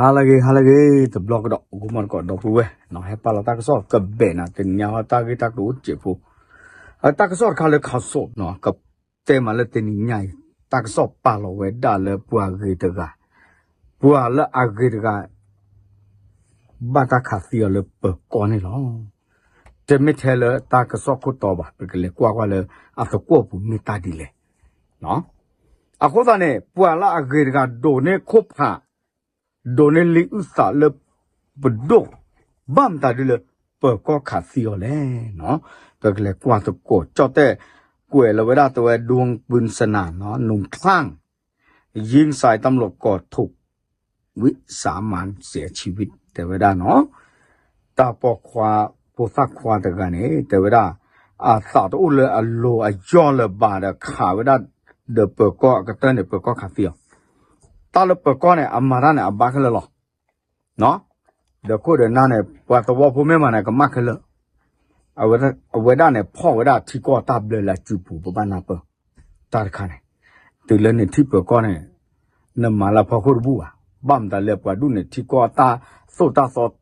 ဟါလၢအဂ့ၤ ဟါလၢအဂ့ၤ တဘျီကဒီး ဂီၤမီတကိး ဒီပုၢ်ဝဲၢ် ဟဲပာ်လီၤတၢ်ကစီၣ်ကဘဲးနၤ တနံၤညါဟီ တၢ်ဂ့ၢ်တၢ်ကျိၤအိၣ်စဲးဖိ, တၢ်ကစီၣ်တခါလၢ ခးစိး ကတဲမးလၢတနံၤညါအံၤ တၢ်ကစီၣ်ပာ်လီၤဝဲဒၣ်လၢပှၤဂ့ၤတဂၤ, ပှၤလၢအဂ့ၤတဂၤ ဘၣ်တၢ်ခးသံအီၤလၢပၢၤကီၢ်န့ၣ်လီၤ. တမ့ၢ်ထဲလၢတၢ်ကစီၣ်ခိၣ်တီဘၣ် ပကလဲၤကွၢ်ကွၢ်လၢအသကွီၢ်ပူၤမ့ၢ်တၢ်ဒ်လဲၣ်. အဃိသတးန့ၣ် ပှၤလၢအဂ့ၤတဂၤဒိးန့ၢ်ခိၣ်ဖး, ဒိးန့ၢ်လံာ်အုၣ်သးလၢပဒိၣ်, ဘၣ်မတၤဒ်လၢပၢၤကီၢ်ခးသံအီၤလဲၣ်. ပကလဲၤကွၢ်သကိး ကၠီၣ်တဲၣ်ကွဲးလီၤဝဲဒၣ်တဲဝဲ ဒူပိၢ်စနၣ် နုၢ်ချၣ် ယိင်းစဲးတၢ်မလိာ်ကီၢ်ထုး ဝံၣ်စၣ်မၣ်စဲးဆံဝံၣ် တဲဝဲဒၣ်နီၤ, တၢ်ပိာ်ခွါ ဖိသၣ်ခွါတဂၤန့ၣ် တဲဝဲဒၣ် အသးတအိၣ်လၢအလိၤအယီၢ်လၢၤဘၣ်ဒီးခးဝဲဒၣ် ဒီးပၢၤကီၢ်အကတၢၢ်န့ၣ် ပၢၤကီၢ်ခးသံအီၤ, တၢ်လၢပၢၤကီၢ်န့ၣ် အမၤတၢ်န့ၣ် အဘၣ်ခဲလၢာ်လီၤ. ဒီးခိၣ်ဒီးနၢ်န့ၣ် ပှၤသဝီဖိမ့ၢ်မၤန့ၣ် ကမၣ်ခဲလၢာ်, အဝဲဒၣ်န့ၣ် ဖီၣ်ဝဲဒၣ်ထံကီၢ်တၢ်ဘျၢလၢအစုပူၤ ပဘၣ်နၢ်ပၢၢ်, တၢ်တခါန့ၣ် တုၤလၢနထံၣ်ပၢၤကီၢ်န့ၣ် နမၤလၢဖီခိၣ်တဘူၣ်ဘၣ်, ဘၣ်မတၤလဲၣ် ပှၤဒူၣ်န့ၣ် ထံကီၢ်တၢ်သိၣ်တၢ်သီ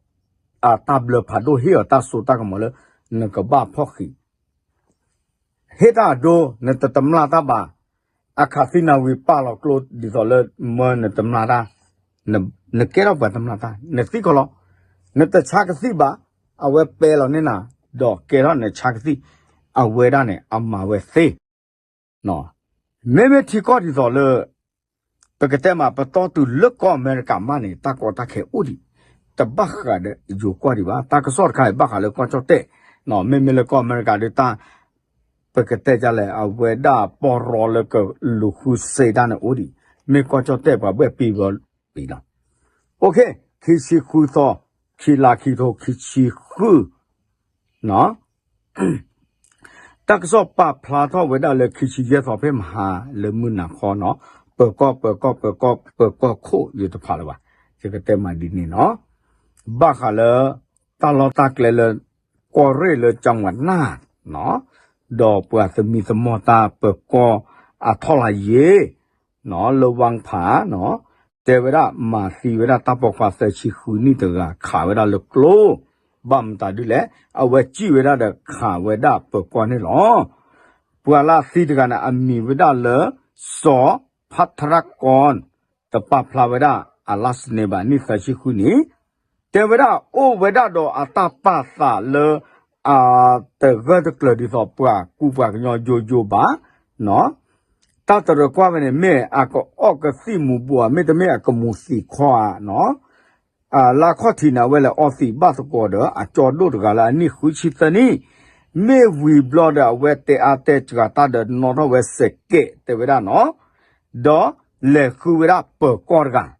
အတၢ်ဘျၢဖးဒိၣ်ဟ့ၣ်အီၤတၢ်စိတၢ်ကမီၤလၢ နကဘၣ်ဖီၣ်ဃံး ဟ့ၣ်တၢ်အဒိ နတတမျာ်တၢ်ဘၣ်, အခးသံနၤဝံၤပာ်လီၤကျိဒ်သိးလၢမၢနတမျာ်တၢ်, နကဲထီၣ်ပှၤတမျာ်တၢ် နသံကီးလီၤ, နတဆါကသံၣ်ဘၣ်, အဝဲပဲလီၤန့ၢ်နၤ, ဒီးကဲထီၣ်နဆါကသံၣ်, အဝဲဒၣ်န့ၣ် အမၤဝဲသ့ မ့မ့ၢ်ထံကီၢ်ဒ်သိးလၢ ပကတဲမး ပတီၢ်တုၤလၢကီၢ်အမဲရကၤမးန့ၣ် တၢ်ကီတၢ်ခဲအိၣ်ဒံး, တဘၣ်ဃးဒီးယိၤကီၢ်ဒံးဘၣ်, တၢ်ကစီၣ်တခါအံၤဘၣ်ဃးလၢကီၢ်ကၠီၣ်တဲၣ်, မ့မ့ၢ်လၢကီၢ်အမဲရကၤဒီးတၢ် ပကတဲဒ်လဲၣ် အဝဲဒၣ်ပီၢ်ရီလၢကလူၤဃုစ့တၢ်န့ၣ်အိၣ်ဒံး, မ့ၢ်ကီၢ်ကၠီၣ်တဲၣ်ပှၤဘှဲၣ်ပံၤဘီပံၤလီၤ. အိၣ်ခ့, ခံဆံဃုသီ, ခံလါခံကထိခံဆံဃု တၢ်ကစီၣ်ပာ်ဖျါထီၣ်ဝဲဒၣ်လၢ ခံဆံယဲၢ်သီဖဲမဟါလၢမုၢ်နၤခီနီၤ, ပၢၤကီၢ် ပၢၤကီၢ် ပၢၤကီၢ် ပၢၤကီၢ်ခိၣ်ယတဖးလၢၤဘၣ်, ယကတဲမးဒ်န့ၣ်နီၤ, ဘၣ်ဃးလၢ တၢ်လီၢ်တၢ်ကျဲလၢ ကီၢ်ရ့ၣ်လၢကၠီဝးနၢ်, ဒီးပှၤသမံသမိးတၢ်ပၢၤကီၢ်အထီၣ်လါယ့ၤ လၢဝၣ်ဖးနီၤ, တဲဝဲဒၣ်မၤသံဝဲဒၣ်တၢ်ပိာ်ခွါသၢဆံဃုနံၣ်တဂၤ ခးဝဲဒၣ်လၢကျိ, ဘၣ်မတၤဒ်လဲၣ်, အဝဲစံၣ်ဝဲဒၣ်ဒီးခးဝဲဒၣ်ပၢၤကီၢ်န့ၣ်လီၤ. ပှၤလၢအသံတဂၤန့ၣ် အမံၤဝဲဒၣ်လၢ စီၤဖးထရၣ်ကီၢ်, တပာ်ဖျါဝဲဒၣ်အလါစနံဘၣ် နံၣ်သၢဆံဃုနံၣ်, တဲဝဲဒၣ်အိၣ်ဝဲဒၣ်ဒီးအတၢ်ပာ်သးလၢ အတဂၢၢ်တကျၢၤဒ်သိးပှၤကူပှၤကညီယိယိဘၣ်, တၢ်တရၢကွၢ်ဝဲန့ၣ် မ့ၢ်အကအီၣ်ကသံၣ်မူၤဘှီး မ့တမ့ၢ်အကမူၤသံးခီဧါ, လၢအခီၣ်ထံးန့ၣ် အဝဲလဲၤအီသံးဘၣ်သကိးဒီး အကၠီဒိၣ်တဂၤလၢအနံၣ်ဃုဆံသၢနံၣ်, မ့ၢ်ဝံၤဘျီဒီး အဝဲတဲအါတဲစှၤတၢ်ဒီး နီၣ်ထီၣ်ဝဲ စဲးကဲး တဲဝဲဒၣ်နီၤ, ဒီးလဲၤဃုဝဲဒၣ်ပၢၤကီၢ်တဂၤ,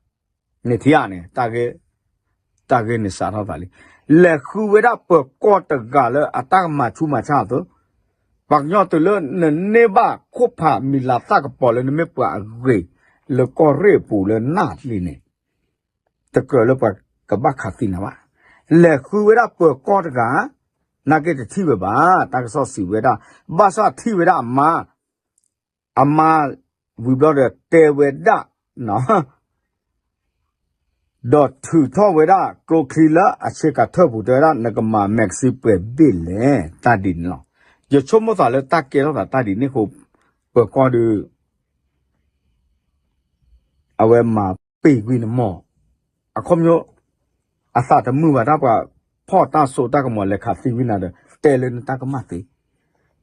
န့ၣ်ထံဧါန့ၣ် တၢ်ဂ့ၢ်န့ၣ်စးထီၣ်သးလံ, လဲၤဃုဝဲဒၣ်ပၢၤကီၢ်တဂၤလၢအတၢ်ကမၤဆူးမၤဆါအသိး, ပှၤကညီတုၤလၢနန့ၢ်ဘၣ်ခိၣ်ဖးမံၤလၤသၣ်ကပီၤလၢနမ့ၢ်ပှၤအဂ့ၤ လၢကီၢ်ရ့ၣ်အပူၤလၢနၢ်ပျံၤန့ၣ် တကြၢးလၢပှၤကဘၣ်ခးသံနၤဘၣ်. လဲၤဃုဝဲဒၣ်ပၢၤကီၢ်တဂၤ, နာ်က့တထံၣ်ဝဲဘၣ်, တၢ်ကစီၣ်စံးဝဲဒၣ်, ဘၣ်ဆၣ်ထံၣ်ဝဲဒၣ်အမါ, အမါဝံၤဘျီဒီးတဲဝဲဒၣ်, ဒီးထုးထီၣ်ဝဲဒၣ်ကျိချံလၢအဆ့ကၤထၢၣ်ပူၤ တဲဝဲဒၣ် နကမၤ magazine ပှဲၤဘ့ၣ်လဲၣ် တၢ်ဒ်န့ၣ်လီၤ. ယဆိကမိၣ်သးလၢတၢ်ကဲထီၣ်သးတၢ်ဒ်န့ၣ်အဃိ ပၢၤကီၢ်ဒီး အဝဲမၤပ့ၤကွံာ်နမီၢ်, အခီပညီ အသးတမုာ်ဘၣ် တၢ်ပှၤဖီၣ်တၢ်စိတၢ်ကမီၤလဲၤခးသံကွံာ်နၤဒီး တဲလၢနတၢ်ကမၣ်သ့,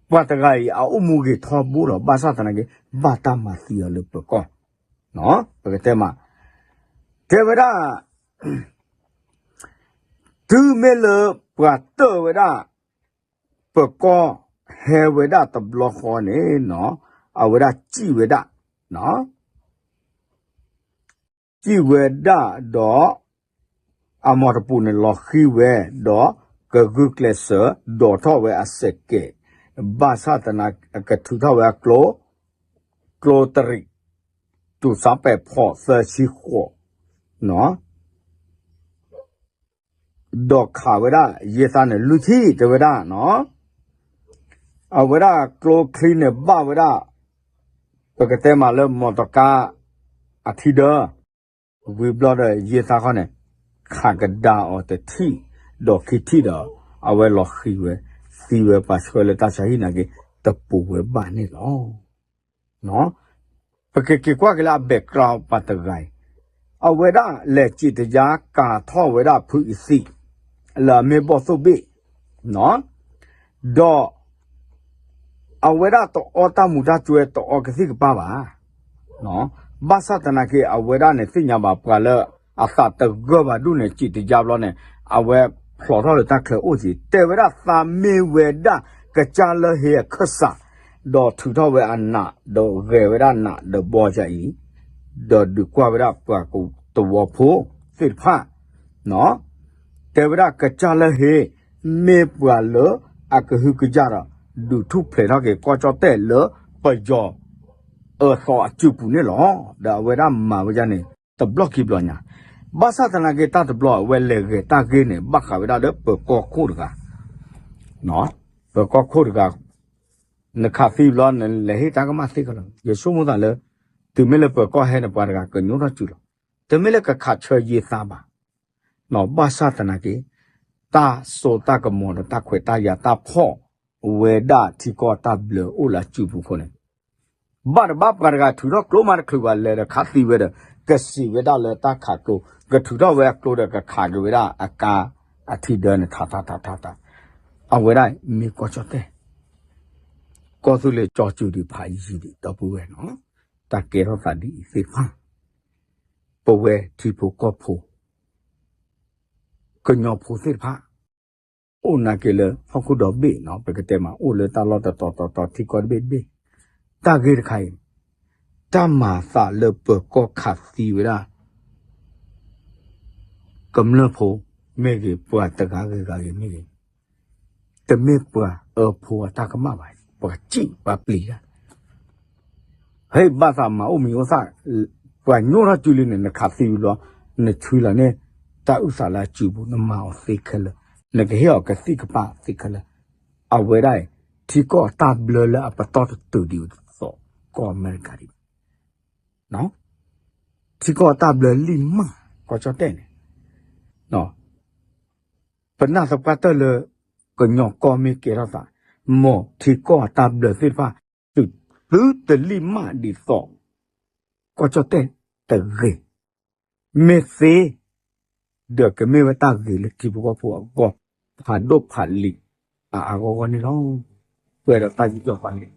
ပှၤတဂၤအံၤ အအိၣ်မူဂ့ၤထီဘိလီၤ. ဘၣ်ဆၣ်သနာ်က့ ဘၣ်တၢ်မၤသံအီၤလၢပၢၤကီၢ်, ပကတဲမး, တဲဝဲဒၣ် တုၤမ့ၢ်လၢပှၤတၢၢ်ဝဲဒၣ် ပၢၤကီၢ်ဟဲဝဲဒၣ်တဘျီဃီန့ၣ်, အဝဲဒၣ်စံၣ်ဝဲဒၣ်, စံၣ်ဝဲဒၣ်ဒီး အမီၤတပူၤန့ၣ်လီၤဃံၤဝဲ, ဒီးကဂုာ်ကျဲးစၢးဒိးထီၣ်ဝဲအစဲးကဲး, ဘၣ်ဆၣ်သနာ်က့ ကထုးထီၣ်ဝဲအကျိ, ကျိတရံး, တူၢ်စးပဲာ်ဖီၣ်သၢဆံဃိး ဒီးခးဝဲဒၣ် ယဲသးန့ၣ် လွံၢ်ထံၣ် တဲဝဲဒၣ်, အဝဲဒၣ်ကျိချံန့ၣ်ဘၣ်ဝဲဒၣ် ပကတဲမးလၢမီတီကါ အထံဒၢ ဝံၤဘျီဒီးယ့သးခီန့ၣ် ခးကဒါအီၤတထံၣ် ဒီးခံထံၣ်ဒီး အဝဲလီၤဃံၤဝဲ သံဝဲ ပှၤဆှၢလၢတၢ်ဆါဟံၣ်နာ်က့ တပိာ်ဝဲဘၣ်န့ၣ်လီၤ. ပကက့ၤကွၢ်က့ၤလၢအ background ပှၤတဂၤအံၤ အဝဲဒၣ်လဲၤစံးတယါကၤထီၣ်ဝဲဒၣ်ဖုအံၤသံး လၢအမ့ၢ်ဘီၣ်သိၣ်ဘ့ၣ် ဒီး အဝဲဒၣ်တအီတၢ်မူၤတၢ်ကွဲ တအီကသံၣ်ကပၢ်ဘၣ်. ဘၣ်ဆၣ်သနာ်က့ အဝဲဒၣ်န့ၣ် သ့ၣ်ညါဘၣ်ပှၤလၢအသးတဂၢၢ်ဘၣ်ဒူၣ်န့ၣ် စံးတယါဘျီန့ၣ် အဝဲဖျိးထီၣ်လၢတၢ်ချၢအိၣ်က့ၤ တဲဝဲဒၣ်သးမ့ၢ်ဝဲဒၣ်ကစၢ်လၢဟ့အခၢၣ်စး ဒီးထုးထီၣ်ဝဲအနး ဒီးဂဲၤဝဲဒၣ်နးဒီးဘီယၤအံၤ ဒီးဒုးကွၢ်ဝဲဒၣ်ပှၤသဝီဖိသ့ၣ်တဖၣ် တဲဝဲဒၣ်ကစၢ်လၢဟ့ မ့ၢ်ပှၤလၢအကဟုကယာ်ဒီး ဒုးထူၣ်ဖျဲးထီၣ်က့ၤကီၢ်ကၠီၣ်တဲၣ်လၢပယီၤအၢသီအစုပူၤန့ၣ်လီၤ. ဒီးအဝဲဒၣ်မၤဝဲဒၣ်န့ၣ် တဘျီခံဘျီညါ ဘၣ်ဆၣ်သနာ်က့ တၢ်တဘျီအဝဲလဲၤဂဲၤတၢ်ဂ့ၢ်န့ၣ် ဘၣ်ဃးဝဲဒၣ်လၢပၢၤကီၢ်ခိၣ်တဂၤ ပၢၤကီၢ်ခိၣ်တဂၤ နခးသံဘျီ နလဲၤဟ့ၣ်တၢ်ကမၣ်သ့ခဲလၢာ် ယဆိကမိၣ်သးလၢ တုၤမ့ၢ်လၢပၢၤကီၢ်ဟဲန့ၣ် ပှၤတဂၤကညိထီၣ်စုလီၤ. တမ့ၢ်လၢကခးဆၢယ့သးဘၣ်. ဘၣ်ဆၣ်သနာ်က့ တၢ်စိတၢ်ကမီၤဒီးတၢ်ခွဲးတၢ်ယာ်တၢ်ဖီၣ်ဝဲဒၣ်ထံကီၢ်တၢ်ဘျၢအိၣ်လၢအစုပူၤအဃိန့ၣ် ဘၣ်တဘၣ်ပှၤတဂၤထုးထီၣ်ကျိမးတချုးဘၣ် လဲၤဒီးခးသံဝဲဒီး ကစံးဝဲဒၣ်လၢတၢ်ခးကျိ ကထုးထီၣ်ဝဲအကျိဒီးကခးက့ၤဝဲဒၣ်အကါအထံဒၢန့ၣ် ထးထးထးထးထး အဝဲဒၣ်မ့ၢ်ကီၢ်ကၠီၣ်တဲၣ် ကီၢ်သူလ့ၤကၠီစုဒံးဖးယံၤဒံး ဒီပုၢ်ဝဲၢ်နီၤ တၢ်ကဲထီၣ်သးဒ်အံၤသ့ၣ်တဖၣ် ပဝဲထံဖိကီၢ်ဖိ ကညီဖိသ့ၣ်တဖၣ် အိၣ်နာ်က့ၤလၢဟီၣ်ခိၣ်ဒီဘ့ၣ်နီၤ ပကတဲမး အိၣ်လၢတၢ်လီၢ်တတီၤတီၤတီၤ ထံကီၢ်တဘ့ၣ်တဘ့ၣ် တၢ်ဂ့ၢ်တခါအံၤ တၢ်မၤသးလၢပၢၤကီၢ်ခးသံဝဲဒၣ် ကမျၢၢ်ဖိမ့ၢ်ဂ့ၤ ပှၤတဂၤဂ့ၤဂၤဂ့ၤမ့ၢ်ဂ့ၤ တမ့ၢ်ပှၤအၢဖိအတၢ်ကမၣ်ဘၣ်, ပှၤစံးပှၤပျံၤတၢ်, ဟဲဘၣ်သးမၤအိၣ်မံၤအိၣ်သၣ်, ပှၤညိၣ်ထီၣ်စုလံန့ၣ် နခးသံဝံၤလီၤ, နဆွံလီၤန့ၣ် တၢ်အုၣ်သးလၢအစုပူၤ နမၤအီၤသ့ခဲလၢာ်, နကဟ့ၣ်အီၤကသံၣ်ကပၢ်သ့ခဲလၢာ်, အဝဲဒၣ်အံၤ ထံကီၢ်အတၢ်ဘျၢလၢအပတီၢ်တတုၤဒံးအသိး ကီၢ်အမဲရကၤဒံးဘၣ် ထံကီၢ်အတၢ်ဘျၢလံၣ်မး ကီၢ်ကၠီၣ်တဲၣ်န့ၣ်, ပနၢ်သပှၢ်တၢၢ်လၢ ကညီကီၢ်မ့ၢ်ကဲထီၣ်သး, မ်ထံကီၢ်အတၢ်ဘျၢသ့ၣ်တဖၣ် သုတလံၣ်မးဒ်သိး ကီၢ်ကၠီၣ်တဲၣ်တဂ့ၤ, မ့ၢ်သ့ ဒီးကမ့ၢ်ဝဲတၢ်ဂ့ၤလၢထံဖိကီၢ်ဖိအဂီၢ် ဖးဒိၣ်ဖးလံၤအါအါဂီၢ်ဂီၢ်န့ၣ်လီၤ. ပှဲၤဒီးတၢ်ယူးယီၣ်ပှၤန့ၣ်